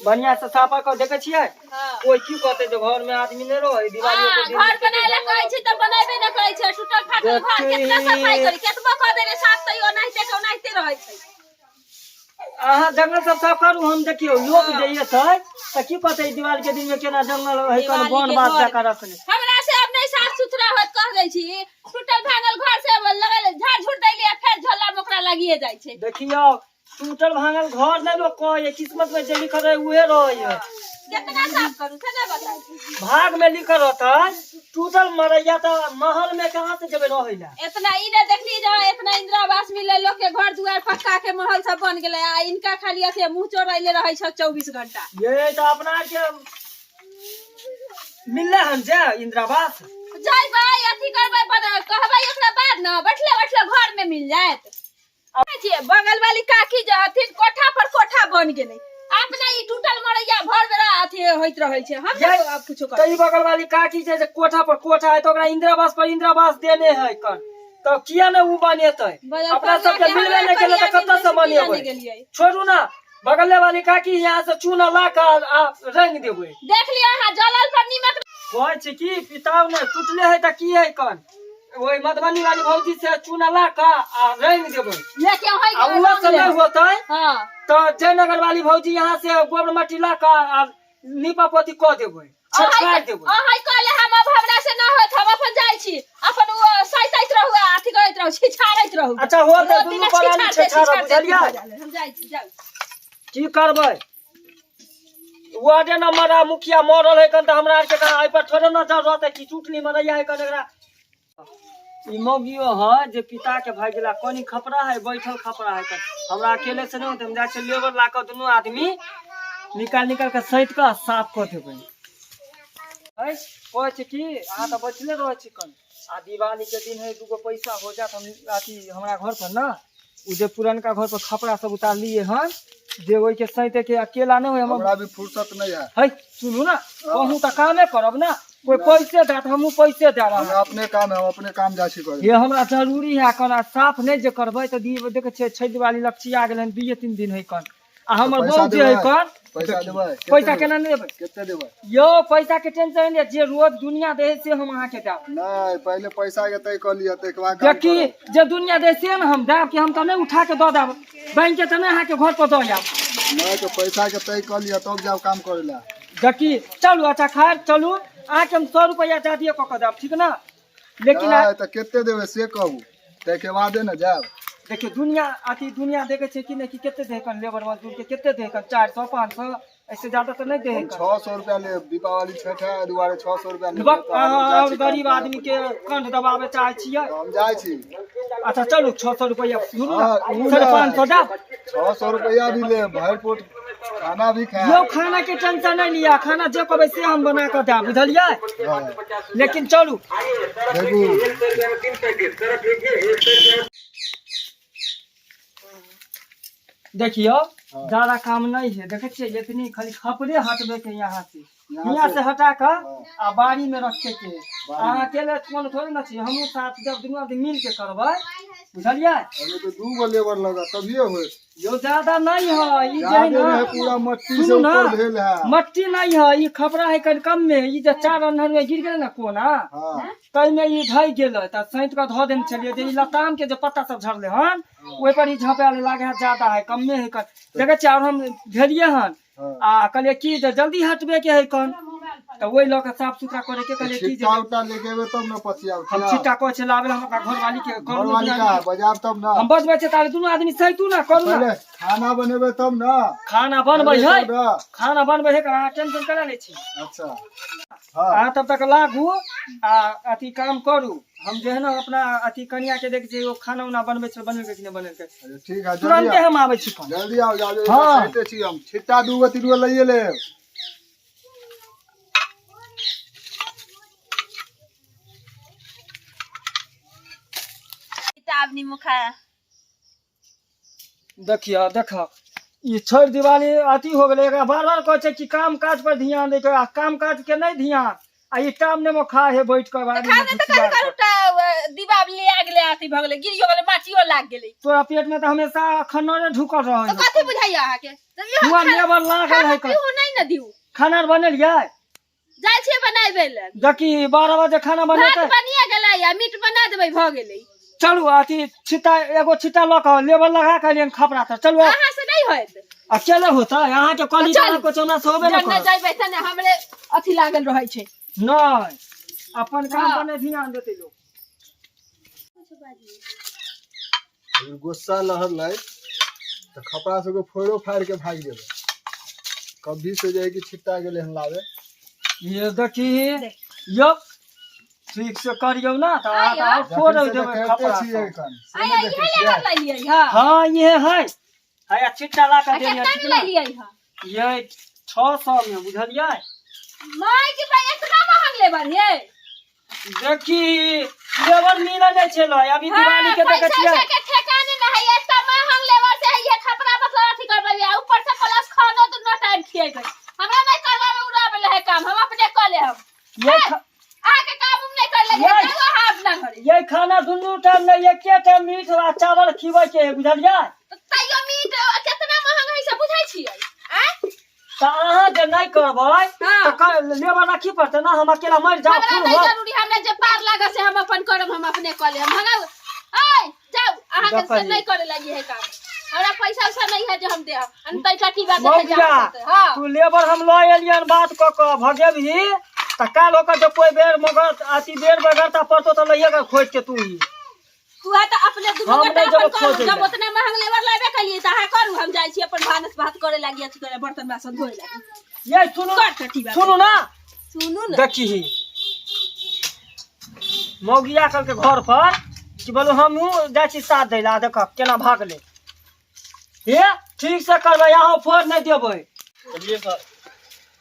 बढ़िया से साफा कऽ देखै छियै। हाँ। कोई की कहतै जे घर में आदमी नहि रहै दिवाली हाँ, के दिन। घर बनाए ला कहै छी तऽ बनेबे नहि करै छै। टूटल फाटल घर देखी। केतना सफाई करी, केतबो कऽ देबै साफ, तैयो ओनाहिते के ओनाहिते रहै छै। अहाँ जंगल सब साफ करू, हम देखियौ लोक जे एतै तऽ की कहतै, दिवाली के दिन में केना जंगल है कन दिवाली बन के बात घर। जकाँ रखने। हमरा से अब नहीं साफ सुथरा होत, कह दै छी। टूटल भांगल घर से लगल झाड़ झूड़ दैली आ फेर झोला में ओकरा लागिए जाइ छै। देखियौ, टूटल भांगल घर नहि लोक कहै, किस्मत में जे लिखल रहै उहे रहै। केतना साफ करू से नहि बताइ। भाग में लिखल रहतै टूटल मरैया तऽ महल में कहाँ से जेबै रहै ला? इतना ई नहि देखली जे इतना इंदिरा आवास मिलले, लोक के घर दुआर पक्का के महल सब बन गेलै आ इनका खाली अथी मुंह चोरैले रहै छै 24 घंटा। ये तऽ अपना आर के मिलले हन जे इंदिरा आवास। जइबै अथी करबै, कहबै ओकरा बाद ने बैठले बैठले घर में मिल जायत। छियै, बगल वाली काकी जे हथिन, कोठा पर कोठा बन गेलै, अपने ई टूटल मरैया भर बेरा अथी होइत रहै छै। हम ये, नहि आब कुछो तऽ ई बगल वाली काकी छै जे कोठा पर कोठा है, तऽ ओकरा इंदिरा आवास पर इंदिरा आवास देने है कन, तऽ किया ने उ बनेतै? अपना सबके मिलबे नहि केलै तऽ कतऽ से बनेबै? गेलियै। छोड़ू ना, बगले वाली काकी यहाँ से चूना ला कऽ आ रंग देबै। देख लियौ अहाँ जलल पर नीमक। कहै छै कि पिताव ने टूटले है तऽ की है कन, ओहि मधुबनी वाली भौजी से चूना ला कऽ आ रंग देबै। लेके होय। आ उहो से नहि होतै हाँ तऽ जयनगर वाली भौजी यहाँ से गोबर माटी ला कऽ आ नीपा पोती कऽ देबै, छछारि देबै। अहाँ कहले हम अब हमरा से ना होत, हम अपन जाइ छी, अपन ओ सैतैत रहू आ अथी करैत रहू, छिछारैत रहू। अच्छा हो तऽ रोज दुनू दिना प्राणी छिछारते छछारब, छिछारते बुझलियै? भऽ जाले। हम जाइ छी, जाउ। की करबै, वार्डे नंबर आ मुखिया मरल है कन तऽ हमरा आरके कहाँ एहि पर थोड़े नजर रहतै कि चुटनी मरैया है कन। एकरा ई मौगियो है जे पिता के भाग गेला, कनी खपरा है, बैठल खपरा है कन। हमरा अकेले से नहि होतै, हम जाइ छियै लेबर ला कऽ दुनू आदमी निकाल निकाल कऽ सैत कऽ साफ कऽ देबै। है कहै छै कि अहाँ तऽ बैठले रहै छी कन, आ दिवाली के दिन है, दूगो पैसा हो जात। हम अथी हमरा घर पर ना उ जे पुरनका घर पर खपरा सब उतारलियै हन जे ओहिके सैते के अकेला नहि होय हमर। हमरा भी फुर्सत नहीं है। है सुनू ना, कहूँ तऽ कामे करब ना, कोई पैसे देत, हमहूँ पैसे देब हमरा अहाँके। अपने काम है, हम अपने काम जाइ छी करे। ये हमरा जरूरी है कन, आ साफ नहि जे करबै तऽ दी देखै छियै छठि दिवाली लक्षिया गेलै हन, 2-3 दिन है कन, आ हमर पैसा बहू जे है देबै? कन। पैसा देबै? कते पैसा देबै? केना नहि देबै? कते देबै? यौ, पैसा के टेंशन नहि, जे रोज दुनिया दे है से हम अहाँके देब। नहीं, पहले पैसा के तय कऽ लिअ, ताहिके बाद काम देखी करब। जे दुनिया दे से ने हम देब, कि हम तऽ नहि उठा के दऽ देब, बैंक के तऽ नहि अहाँके घर पर दऽ आयब। नहीं तो पैसा के तय कऽ लिअ तब जाब काम करे ला। देखी चलू, अच्छा खैर चलू, अहाँके हम 100 रुपैआ जादिये कऽ के देब, ठीक ना? लेकिन नहीं तऽ कते देबै से कहू, ताहिके बादे ने जायब। देखियौ दुनिया अथी दुनिया देखै छै कि नहि कि कते दे कन लेबर मजदूर के, कते दे कन, 400 500, ऐसे ज्यादा तऽ नहि दे हम कन। 600 रुपया लेब, दीपावली छठ है, एहि दुआरे 600 रुपया लेब। बक, अहाँ आओर गरीब आदमी के कंठ दबाबे चाहै छियै? हम जाइ छी। अच्छा चलू, 600 रुपैआ सुनू हाँ, ना, उ 550 देब। 600 रुपया भी लेब, भरि पेट खाना भी खायब। यौ, खाना के टेंशन नहीं लिया, खाना जे कहबै से हम बना कऽ देब, बुझलियै? हाँ, लेकिन चलू। देखू। देखियौ, ज्यादा काम नहीं है, देखै छियै एतनी खाली खपरे हटबे के यहाँ से। यहाँ यहाँ से से हटा कऽ हाँ। आ बाड़ी में रखे के। बाड़ी में। अहाँ अकेले कोनो थोड़े न छी, हमहूँ साथ देब, दुनू आदमी मिल के करबै, बुझलियै? एहिमे तऽ दू गो लेबर लगत तभिए होत। यौ, ज्यादा नहीं है ई जे है ज्यादे ना नहीं है, पूरा मट्टी से सुनू ना, ऊपर भेल है। मट्टी नहीं है, ई खपरा है कनि कम में, ई जे चार अन्हर में गिर गेलै ने कोना, हाँ ताहिमे ई ढहि गेलै तऽ सैंत कऽ धऽ देने छलियै जे ई लताम के जे पत्ता सब झड़लै हन ओहि पर ई झँपायल लागे है, ज्यादा है कमे है कन, देखै छियै? आओर हम भेलियै हन हाँ आ कहलियै की जे जल्दी हटबे के है कन, तऽ ओहि लऽ कऽ साफ सुथरा करे के कहलियै की जे छिट्टा उट्टा लेके एबै तब ने पसिया हम उठिया। छिट्टा कहै छै लाबे लए, हम अपना घरवाली के करू। घरवाली का बजाब तब ने। हम बजबै छै ताले दुनू आदमी सैतू ना, करू ना। पहिले खाना बनेबै तब ने। खाना बनबै है। तब ने। खाना बनबै है, अहाँ टेंशन करा लै छी। अच्छा हाँ अहाँ तब तक लागू आ अथी काम करू, हम जे है ना अपना अथी कनिया के देख जे ओ खाना उना बनबै छै, बनेलकै कि नहि बनेलकै। अच्छा ठीक है, जल्दी तुरन्ते आउ। हम आबै छी कन। जल्दी आओ, जाबे हाँ। सैते छी हम, छिट्टा दू गो तीन गो लैए लेब। किताब नीमक खाया। देखियो, देख, ई छठि दिवाली अथी हो गेलै, एकरा बार बार कहै छै कि काम काज पर ध्यान दै के, आ काम काज के नहि ध्यान, आ ई टाम नेमो खा है बैठ कऽ बाड़ी खा में ने तऽ घुसिया कभी कऽ। कभी दीवा ले आ गेलै, अथी भऽ गेलै, गिरियो गेलै, माटियो लाग गेलै। तोरा पेट में तऽ हमेशा खनरे ढुकल रहै। तऽ कथी बुझाइया अहाँके? तऽ इहो हुआ लेबर लागल है। पीहू नहि ने दियौ। खाना आर बनेलियै? जाइ छियै बनाबै लए। देखी 12 बजे खाना भात बनेतै। बनिए गेलै आ मीट बना देबै, भऽ गेलै। चलू अथी छिट्टा, एगो छिट्टा लऽ कऽ लेबर लगा के एलियन खपरा तर, चलू। अहाँ से नहि होयत। अकेले होतै? अहाँके कहली चलू। तऽ कुछ हमरा से होबे नहि जन्ने करत। जइबै तने हमरे अथी लागल रहै छै। नहि, अपन काम हाँ। पर नहि ध्यान देतै लोक। अगर गुस्सा लहरलै तऽ खपड़ा सबके फोड़ो फाड़ि के भागि जेबै। कभी से जे है कि छिट्टा गेलै हन लाबे। ये देखी यौ, ठीक से करियौ ना तऽ अहाँ तऽ आओर फोड़ जखन से देबै तऽ करिते खपड़ा छियै सब। एखन से आया नहि इहे देखै लेबर छियै। लैलियै हँ? हाँ ये है, है छिट्टा ला आ के देलियै। केतना ठीक मे ना? लैलियै हँ? ये 600 में, बुझलियै? माय के भाई, इतना महंग लेबर ये? देखी लेबर मिल जाइ छै लय अभी दिवाली के देखै पैसा छियै। उसा के ठेकाने न है, एतना महंग लेबर से है ये खपरा मतलब अथी करबै आ ऊपर से प्लस खानो दुनो टाइम खिएबै। हमरा नहीं करवावे उड़ावे ले है काम, हम अपने कऽ ले हम। ये अहाँ के काम उम नहीं करे लगे। ये- जाउ अहाँ अपना घरे। ये खाना दुनू टाइम नहीं, एके टाइम मीट आ चावल खिबै के है, बुझलियै? तऽ तैयो मीट केतना महंग है से बुझै छियै आँय? तऽ अहाँ जे नहि करबै हाँ। तऽ लेबर राखी पड़तै ना, हम अकेला मरि जाउ। हमरा खून नहीं होत। जरूरी, हमरा जे पार लागत से हम अपन करब, हम अपने कऽ लेब। हमरा ऐ जाउ, अहाँ के से देखलियै। नहीं करे लगी है काम। हमरा पैसा उसा नहीं है जे हम देब अन तैका की बात है। मौगिया, हां तू लेबर हम लऽ एलियन, बात कऽ कऽ भगेबही तऽ काल्हि ओकर जे कोइ बेर मगर अथी बेर बेगरता पड़तौ तऽ लइए कऽ खोजि के तू ही। तू है तऽ अपने दुनू हम गोटा नहि जेबै अपन करू। खोजै जब लए। उतना महंग लेबर लाबे कलियै तऽ अहाँ करू, हम जाइ छी अपन भानस भात करे लागी, अथी करे, बर्तन बासन धोए लागी। ये सुनू। कर टटी बात। सुनू ना। सुनू ने। देखी मौगिया कल के घर पर कि बोलो हमहूँ जाइ छी साथ दै ला, देख केना भागलै। हे ठीक से करबै, अहाँ फोड़ नहि देबै। चलिए सर,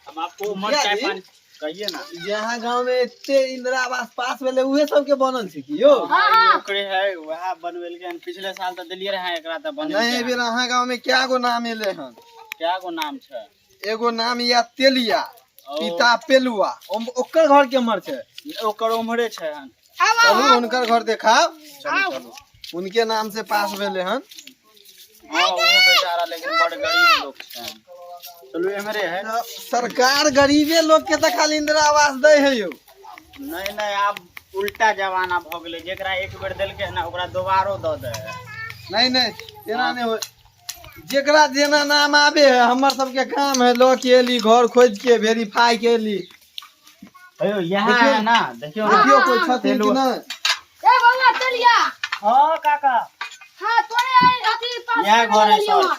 हम आपको उमर मुखिया चाय जी। पानी कहिए ना। यहाँ गांव में एते इंदिरा आवास पास भेलै, उहे सबके बनल छै की यौ? हाँ, ओकरे है, वएह बनवेलकै हन। पिछले साल तऽ देलियै रहे एकरा तऽ नहीं, बनेलकै एहि बेर हन। अहाँ गांव में क्या गो नाम एले हन? कए गो नाम छै? एगो नाम या तेलिया, ओ। पिता पेलुआ, ओकर घर केम्हर छै? ओकर उम्हरे छै हन। चलू हुनकर घर देखाउ, चलू चलू, उनके नाम से पास भेले हन। हाँ, वो बेचारा लेकिन बड़ गरीब लोग छै। चलू, एम्हरे है। तऽ सरकार गरीबे लोग के तऽ खाली इंदिरा आवास दै है यौ। नहीं नहीं, आब उल्टा जमाना भऽ गेलै। जेकरा एक बेर देलकै ने, ओकरा दोबारो दऽ दे है। नहीं नहीं, एना नहीं हो। जेकरा जेना नाम आबे है, हमर सबके काम है लऽ के एली, घर खोज के वेरीफाई के एली। अयो यहाँ है ना, देखियो ना। देखियो कोई छथिन कि नहीं। ए बौआ चलिया। हाँ काका। हां, तोरे आइ अथी पास। इएह घर है सर।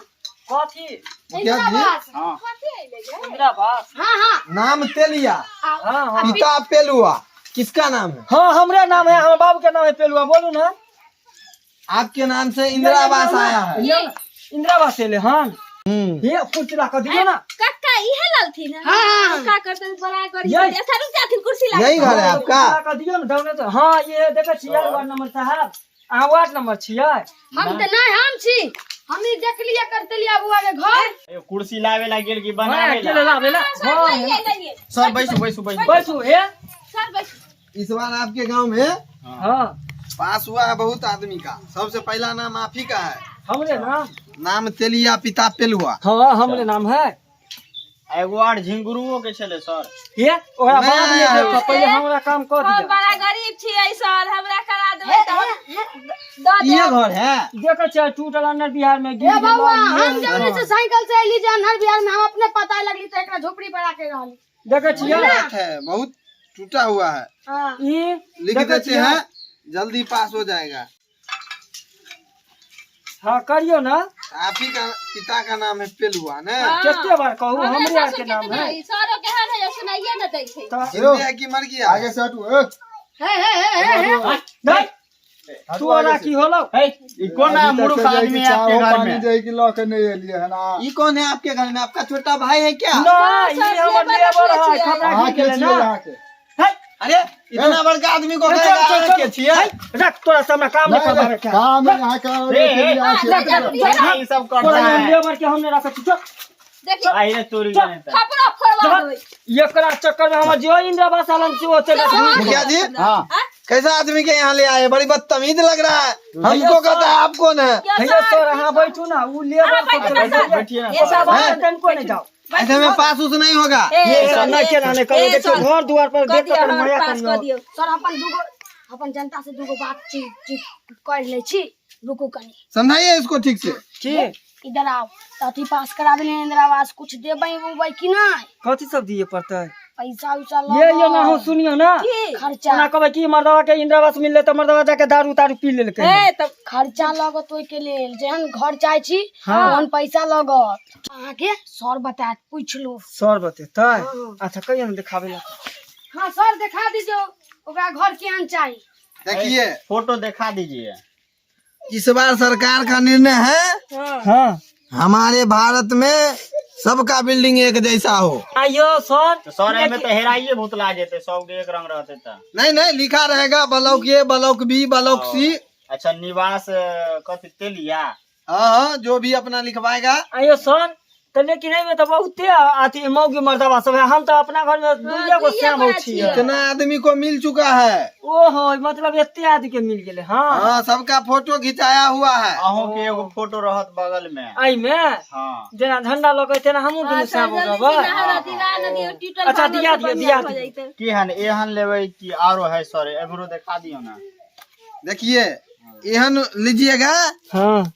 कथी? मुखिया जी। हाँ। कथी अइलै ये? इंदिरा आवास। हां हां। नाम तेलिया, हाँ हाँ। पिता पेलुआ, किसका नाम है? हाँ, हमरे नाम है, हमर बाबू के नाम है पेलुआ, बोलू ना। आपके नाम से इंदिरा आवास आया है? इंदिरा आवास एले हन। हम्म। ये कुर्सी ला कऽ दियौ ना। कक्का इहे ललथिन। हां, का करते बड़ा गरीब। यही। अच्छा रुक जाथिन, कुर्सी ला। यही घर है आपका? कुर्सी ला कऽ दियौ ना, दौड़े तो। हाँ, ये देखै छियै वार्ड नंबर साहब, अहाँ वार्ड नंबर छियै? हम तऽ नहि, हम छी, हम ई देखलियै करते लिया बुआ के घर। अयो कुर्सी लावे ला गेल कि हाँ, बनावे अकेले ला? लाबे ला। सर हाँ। लइए लइए। सर बैसू बैसू बैसू। बैसू हे। सर बैठू। इस बार आपके गांव में हाँ पास हुआ है बहुत आदमी का। सबसे पहला नाम आप ही का है। हमरे नाम? नाम तेलिया, पिता पेलुआ। हाँ, हमरे नाम है। एगो आर झिंगुरुओ के छलै सर। ये ओकरा नहि बाद में आया है। देखब, पहिले हमरा काम कऽ हम दिअ। बड़ा गरीब छियै सर, हमरा करा देबै तऽ हम दऽ ये देब। घर है। देखै छियै टूटल अंदर बिहार में गिर ए बौआ, गेल। हम जब से साइकिल से अयली जे अन्हर बिहार में, हम अपने पता लगली तऽ एकरा झोपड़ी पर आके रहली। देखै छियै। बात है, बहुत टूटा हुआ है। हाँ। ई लिख देखै देते छियै। हैं, जल्दी पास हो जाएगा। हाँ, करियौ ना। आप ही का पिता का नाम है पेलुआ ने? हाँ। कते बार कहू, हमरे हमरे आर ससुर के नाम केतना है। है? सरो केहन है, सुनाइए न दै छै। तऽ जिंदे है कि मर गया? आगे से हटू ए। हे हे हे हे हे। नहीं, हटू तू ओरा आगे से। की होलौ? हे, ई कोन अभी तक मूर्ख से जे आदमी कि है आपके चाहो घर पानी में? जे कि लऽ के नहि एलियै हन आ ये कौन है आपके घर में? आपका छोटा भाई है क्या? नहीं, सर, ई हमर लेबर लेबर रखले है, छियै। खपरा अहाँ गिर के गेलै छियै? ना। अहाँके है, अरे इतना बड़का आदमी को चल, कहेगा चल, अहाँ चल। के छियै? है, रख, तोरा से हमरा काम नहीं नहि, करबाबे नहि, के। काम है अहाँके और ए, के लिए अहाँ ए, छियै। ए, ई सब तोरा करता हम है। लेबर के हम नहि रखै छी, चल। देखी आइरे तोरी जाने त। खपरा फोड़वा देबै। एकरा चक्कर में हमर जो इंदिरा आवास आलन छै ओ चलि मुखिया जी हाँ। आँय? कैसा आदमी के यहाँ ले आए, बड़ी बदतमीज लग रहा है। हमको कहता है आप कौन है? भैया सर अहाँ बैठू ना, उ लेबर सब बैठू ना, सर। बैठिए ना ए, सर। सब तनिको नहीं जाओ। ऐसे में पास उस नहीं होगा। ए, ये सर, नहीं केना नहीं करो, ए, देखियो सर, घर दुआर पर कऽ देख दियौ, कऽ हमर माया पास कऽ करियौ। दियौ। सर अपन दूगो अपन जनता से दूगो बातचीत कर ले छी, रुकू कनी। समझाइए इसको ठीक से। की इधर आओ, त अथी पास करा देने इंदिरा आवास, कुछ देबै उबै कि नहीं? कथी सब दिए पड़तै? पैसा उसा ये ना हो, सुनियो ना, की? खर्चा ओना कहबै कि मर्दवा के इंदिरा आवास मिललै तऽ मर्दवा जाके दारू तारू पी लेलकै। ए, तब खर्चा लगत ओहिके लेल, जेहन घर चाहे छी हाँ। ओहन पैसा लगत। अहाँके सर बतायत, पूछ लू। सर बतेतै? अच्छा कहियो ने देखाबै ला। हाँ सर देखा दीजिए ओकरा घर केहन चाही। देखिए फोटो देखा दीजिए। इस बार सरकार का निर्णय है, हाँ हमारे भारत में सबका बिल्डिंग एक जैसा हो। आइयो सर। तऽ सर एहिमे तऽ हेराइए भुतला जेतै, सबके एक रंग रहतै तऽ। नहीं नहीं, लिखा रहेगा block A, block B, block C. अच्छा निवास कथी तेलिया? हाँ हाँ, जो भी अपना लिखवाएगा। आइयो सर, तऽ लेकिन एहिमे तऽ बहुते अथी मौगी मर्दवा सब है, हम तऽ अपना घर में दुइये गो दुइये श्याम गोरा छियै। छियै। इतना आदमी को मिल चुका है। ओहो, मतलब एते आदमी के मिल गेलै। हाँ हाँ, सबका फोटो खिंचाया हुआ है। अहूँ के एगो फोटो रहत बगल में। एहिमे हाँ जेना झंडा लगे तेना हमहूँ दुनू सर, श्याम जल्दी रहबै। से नहा दिला न दियौ, टूटल अच्छा, भांगल दिया से दियौ, बढ़िआँ दिया भऽ दियौ। जैतै। केहन एहन लेबै कि आरो है सर, एगरो देखा दियौ ना। देखिए एहन लीजिएगा हाँ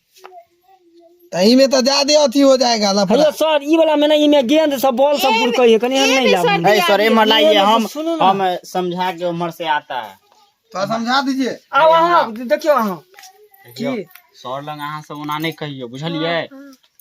तही में तो ज्यादा अथी हो जाएगा लफड़ा। हेलो सर, ई वाला में ना ई में गेंद सब बॉल सब गुड़कै है, कनी एहन नहीं लाबू। है सर एम्हर लाइए, हम सुनू ना। हम समझा के उम्हर से आता है। थोड़ा समझा दीजिए। आउ अहाँ देखियौ अहाँ। देखियौ की? सर लग अहाँ सब ओना नहि कहियौ, बुझलियै?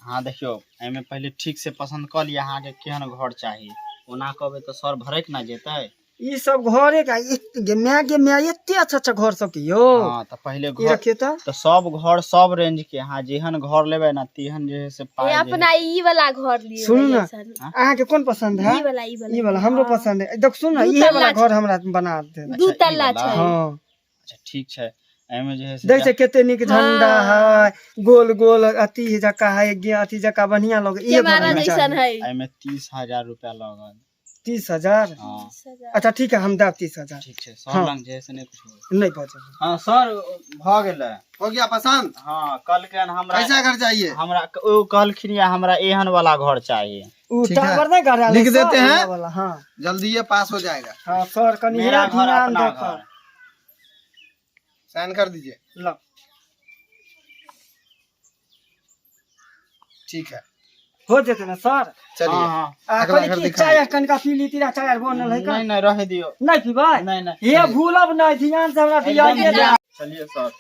हाँ देखियौ एहिमे पहिले ठीक से पसंद कऽ लिअ अहाँके केहन घर चाही, ओना कहबै तऽ सर भरक ना जेतै। ई सब घरे के my गे my, एते अच्छा अच्छा घर सब के यौ। हाँ तऽ पहिले ई घर रखिए तऽ तऽ सब घर सब रेंज के, अहाँ जेहन घर लेबै ना तेहन जे है से ए, पाइ जे है। अपना ई वाला घर लियौ। सुनू ना, भैया सर। अहाँके कोन पसंद है? ई वाला, ई वाला। ई वाला हमरो पसंद है। देख सुन ना, दू इहे वाला तल्ला घर हमरा बना दे। दू अच्छा, ई तल्ला वाला? छै। हाँ अच्छा ठीक छै, एहिमे जे है से देख छै कते नीक झंडा है, गोल गोल अथी जका है, अथी जका बढ़िया लगे। इहे घर केमारा हमरा जैसन चाही। है। एहिमे 30,000 रुपया लगत। 30,000? हाँ अच्छा ठीक है, हम देब 30,000। ठीक छै सर हाँ। लग जे है से नहि कुछ नहीं पहुँचब। हाँ सर भऽ गेलै। हो गया पसंद? हाँ कहलकै हमरा कैसा घर चाहिए? हमरा ओ कहलखिन या हमरा एहन वाला घर चाहिए। उ ठीक है। टावर नहीं गड़ायल है, लिख सर, देते हैं। इहे वाला, हाँ जल्दी ये पास हो जाएगा। हाँ सर कनी मेरा हेरा घर ध्यान अपना दऽ घर। साइन कर दीजिए। ल ठीक है, हो जेतै ना सर? चलिए। हाँ, आ अगला कनी घर की दिखाइए। चाय कनिका पी ली, तीरा चाय आर बनल है का? नहीं नहीं रहे दियो। नहीं पीबै? नहीं नहीं ये भूलब नहीं, ध्यान से हमरा एकदम दियाइए। ध्यान। चलिए सर।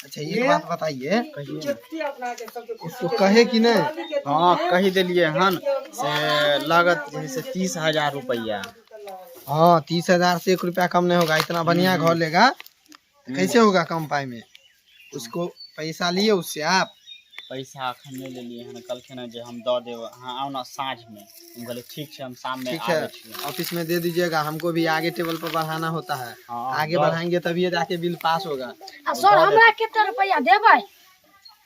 अच्छा एक बात बताइए, कहिए। कते अपना के सबके उसको कहे कि नहीं? हाँ कही देलिए हन से लागत जे है से 30,000 रुपया। हाँ 30,000 से 1 रुपया कम नहीं होगा। इतना बढ़िया घर लेगा तो कैसे होगा कम पाई में? उसको पैसा लिए उससे आप? पैसा अखन नहीं लेलिए हन, कहलखिन हन जे हम दऽ देब, अहाँ आउ ना साँझ में। हम कहलिए ठीक छै, हम शाम में ठीक है, आबै छी। ऑफिस में दे दीजिएगा, हमको भी आगे टेबल पर बढ़ाना होता है। हाँ, आगे बढ़ाएंगे तभी जाके बिल पास होगा। आ सर हमरा कितना रुपया देबै?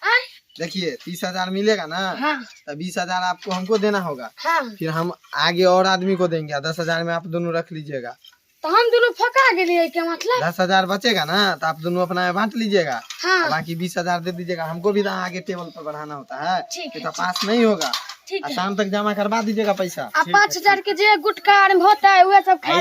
आँय? देखिए 30,000 मिलेगा ना, हाँ तो 20,000 आपको हमको देना होगा, हाँ फिर हम आगे और आदमी को देंगे, 10,000 में आप दोनों रख लीजिएगा। तो हम दोनों फका गेलिए के मतलब? 10,000 बचेगा ना तो आप दोनों अपना में बांट लीजिएगा, हाँ बाकी 20,000 दे दीजिएगा, हमको भी तो आगे टेबल पर बढ़ाना होता है, ठीक है, तो पास नहीं होगा। ठीक आ है। शाम तक जमा करवा दीजिएगा पैसा। आ 5,000 के जे गुटखा आर होता है वह सब खा